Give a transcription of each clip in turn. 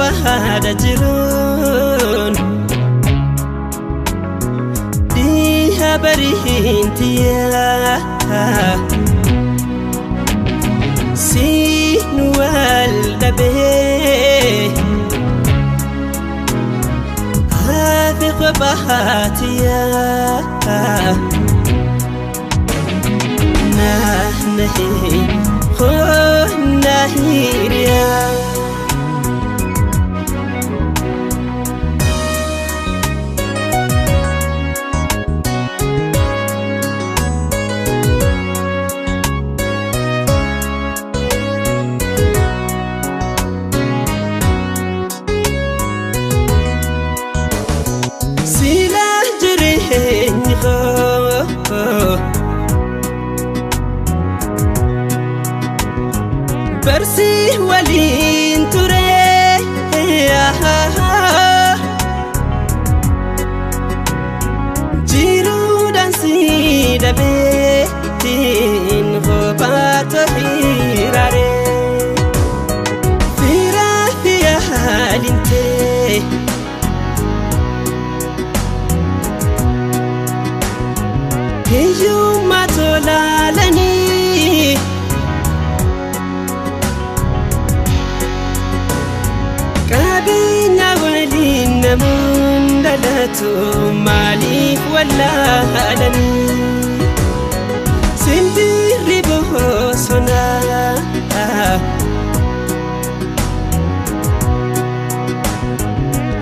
Bahaada jiruun dhiha bariintiyaa siin wal dhabee hafi qobaatiyaa naahnahi khonahiriyaa. Barsi waliin ture jiruudhaan si dhabeetiin kophaatu hiraare firaa fi yaalintee. Hiyyummaa tolaalanii qabeenya waliin namoon dhalatu maaliif wallaalanii simbirri bosonaa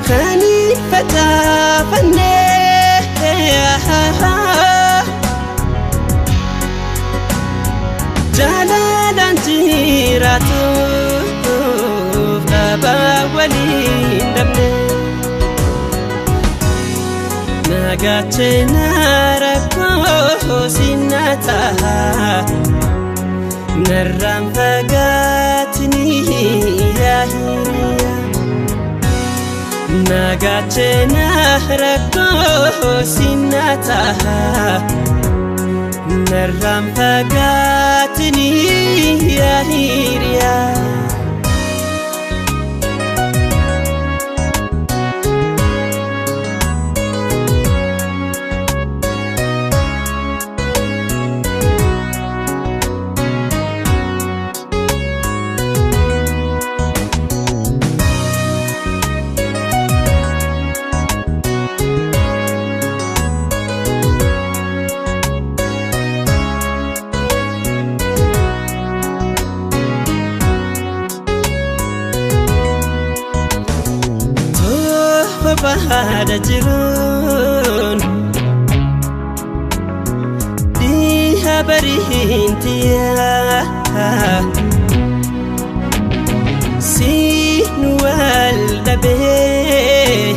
kan hin facaafannee. Jaalalaan jiraatuuf dhabaa waliin dhabne nagaachena rakkoo sinna ta'a narraan fagaatinii yaa hiriyaa nagaachena rakkoo sinna ta'a. Narraan fagaatinii yaa hiriyaa. Bahaada jiruun dhiha bariintiyaa siin wal dhabee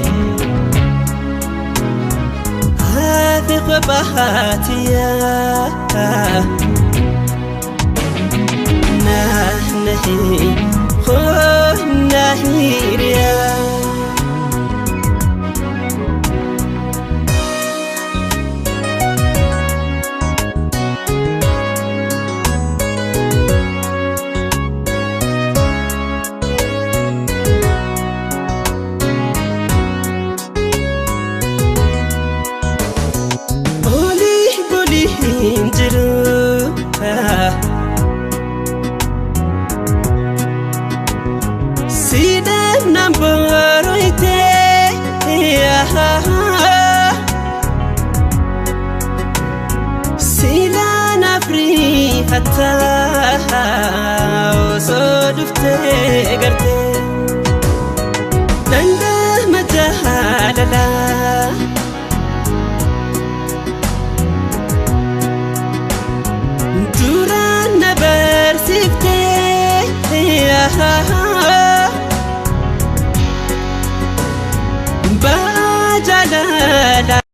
hafi qobaatiyaa naahnahi khonahiriyaa. Siidhaaf naan boroytee siilaan afriifataa osoo dhuftee gartee dhandhama jaalalaa. Duraan na barsiiftee ba'aa jaalalaa.